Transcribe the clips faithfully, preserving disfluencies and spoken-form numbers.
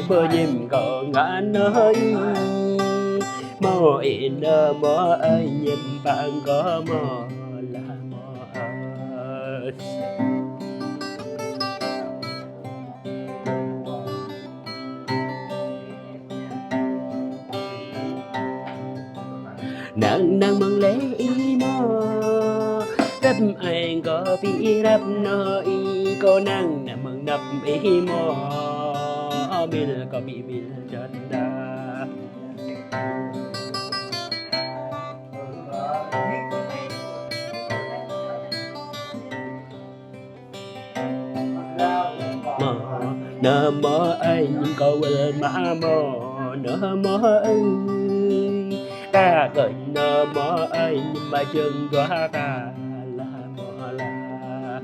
Bơ ñim kâo ngă nơ ih, mơ̆ ih nơ mơ̆ ơi ñim păng kơ mơ̆ lah mơ̆ ơi. Năng năng mơ̆ng lĕ ih mơ̆, răp ai kơ pi răp nơ ih, kâo năng năng mơ̆ng năp ih mơ̆, mil kơ pi mil čơt đa. Mơ̆, nơ mơ̆ ơi, kâo wơl mă mơ̆, nơ mơ̆ ơi. Ka kơ nơ mơ̆ ơi, mă jơng dua ka lah mơ̆ lah.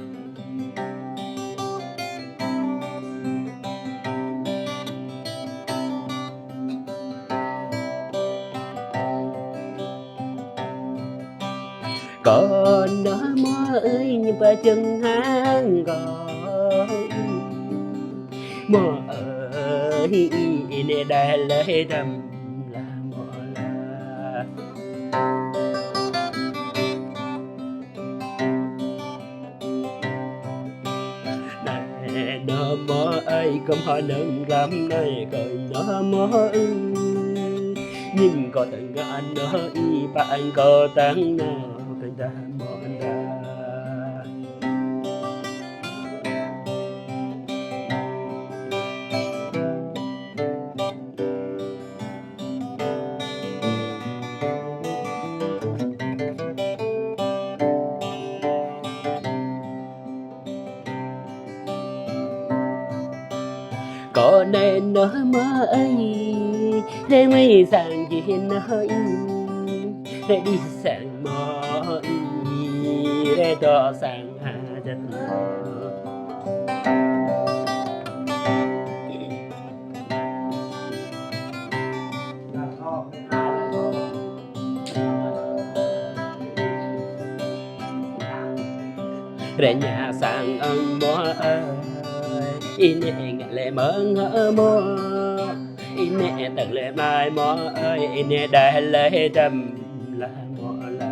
Kâo nơ mơ̆ ơi, ñu pơ čơng hăng kâo. Mơ̆ ơi, ih nĕ đah lĕ tăm lah mơ̆ lah. Nai nơ mơ̆ ơi, kâo hơnơ̆ng lăm nai kâo nơ mơ̆ ơi. Ñim kâo tơngă nơ ih, păng kâo tang nơ kơ dah mơ̆ dah. Kâo nai nơ mơ̆ ơi, rai mơi sang jih nơ ih, rai đih sang mơ̆ ih, rai dŏ sang ha čơt. Rai ña sang ơng mơ̆ ơi, ih nĕ ngă lĕ mơ̆ng hơ mơ̆, ih nĕ tơ̆ng lĕ mai mơ̆ ơi, ih nĕ đah lĕ tăm lah mơ̆ lah.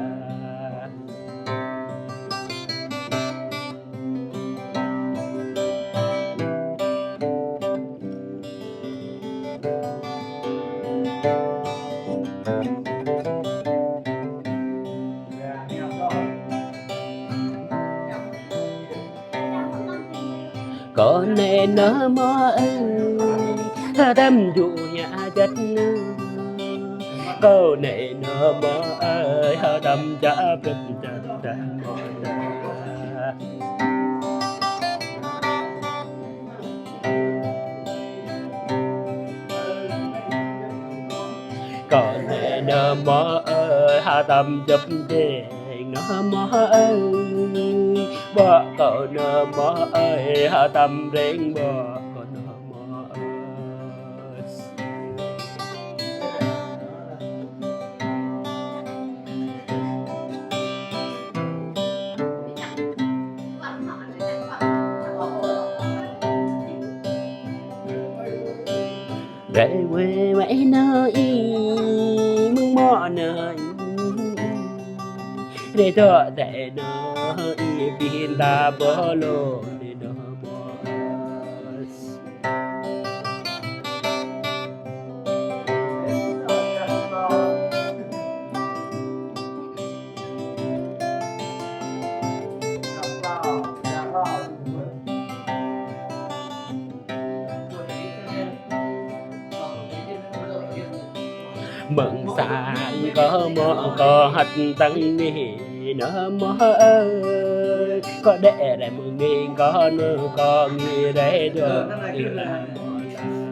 Kâo nai nơ mơ̆ ơi, hơtăm djơ̆ ñă čăt nơ. Kâo nai nơ mơ̆ ơi, hơtăm čă pĭt čăt dah mơ̆ dah. Kâo nai nơ mơ̆ ơi, hơtăm čơp čeng nơ mơ̆ ơi. Ƀô̆ kâo nơ mơ̆ ơi, hơtăm ring ƀô̆ kâo nơ mơ̆ ơi. Rai wai wai nơ ih, mơ̆ng mơ̆ nơ ih, rai dŏ dai nơ ih, pĭn ta ƀô̆ lŏn nơ mơ̆. Mơ̆ng sang kâo mơ̆ kâo hăt tăng ni nơ mơ̆ ơi. Kâo đĕ rai mơ̆ng ni kâo nơ kâo ngĭ rai dŏ ih lah mơ̆ lah.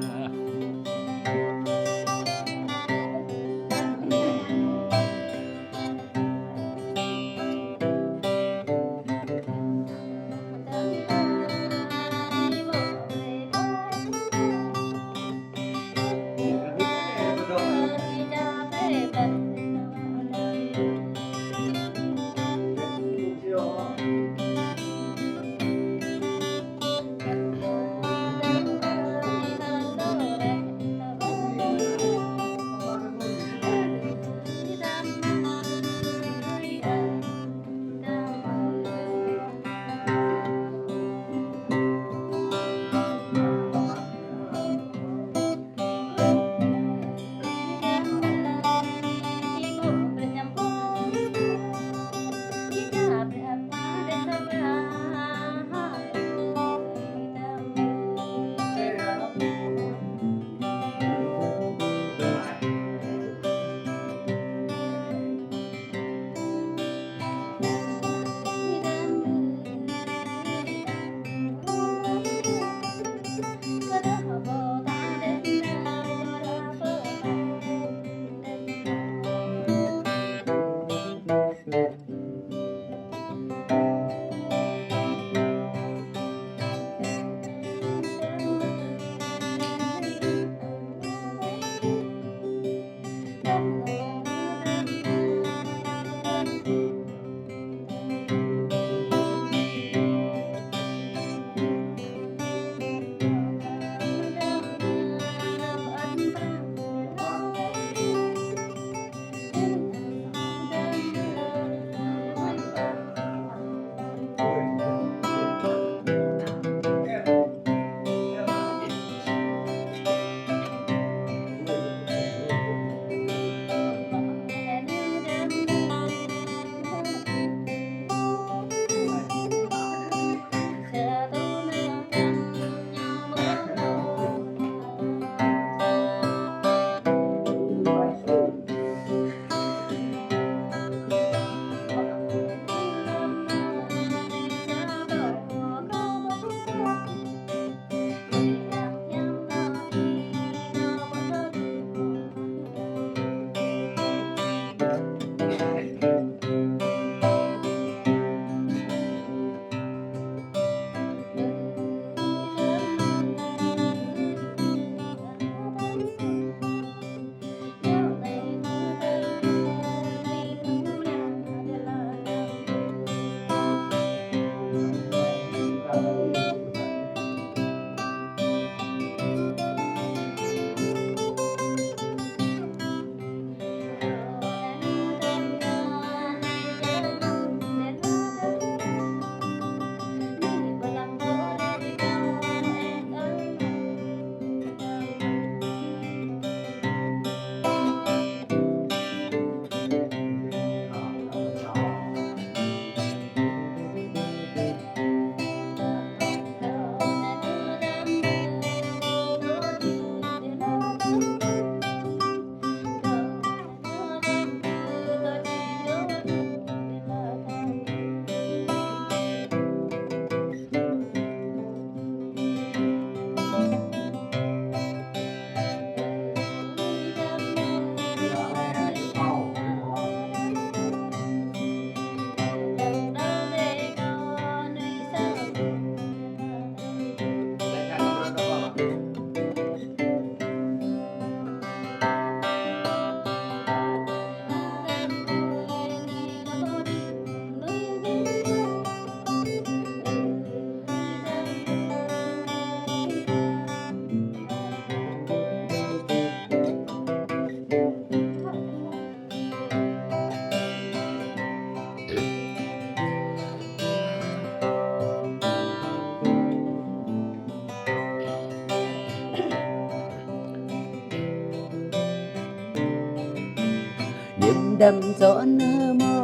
Đăm dŏ nơ mơ̆,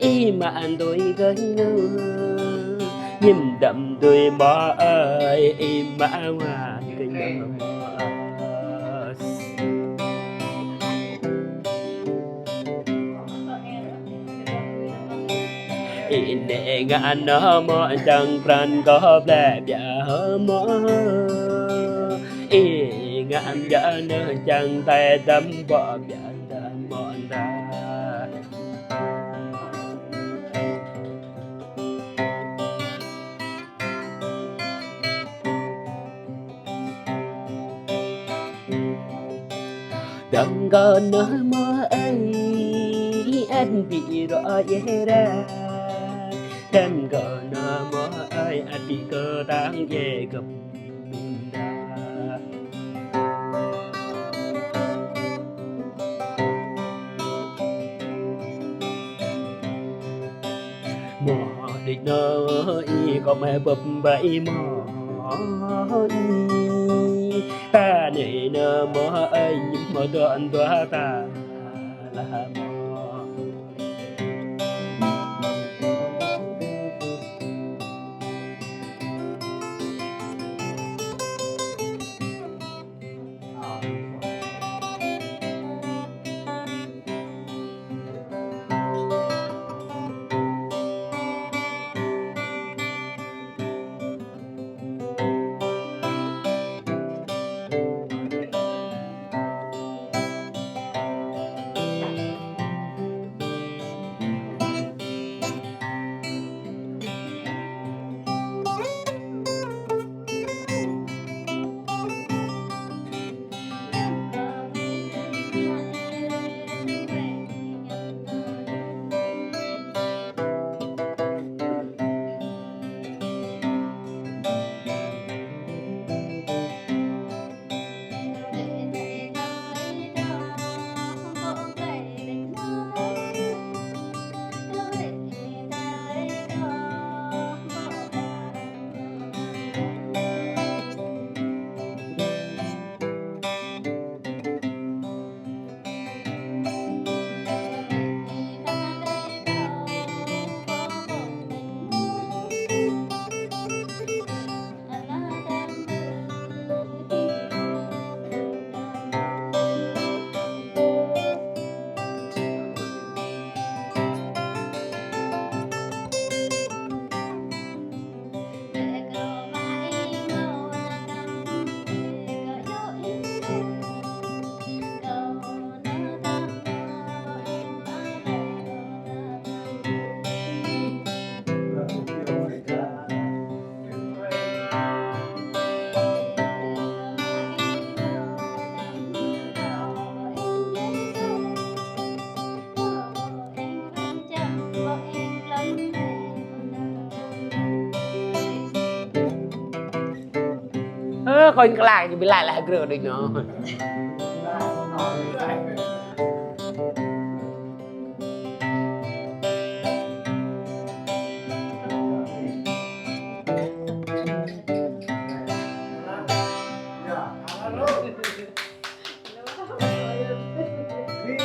ih mă tui gơ̆ nơ. Ñim đăm tui mơ̆ ơi, ih mă wa gơ̆ nơ mơ̆. Ih nĕ ngă nơ mơ̆ čang pran kơ ble ƀiă hơ mơ̆. Ih ngă ƀiă nơ čang tai dăm ƀô̆ ƀiă dăm mơ̆ đa. Đăm gơ̆ nơ mơ̆ ơi, ăt ƀĭ rŏ yơh ra. Đăm gơ̆ nơ mơ̆ ơi, ăt ƀĭ kơ tang yơh gơ̆p đa. Mơ̆ đĭ nơ ih kơ mă bưp ƀai mơ̆ ih. Ta nĕ nơ mơ̆ ơi, mơ̆ dŏ ăn dŏ ta lah mơ̆. Ơ, kơ ih kla ñu ƀu laĭ lah grơ đôč nơ.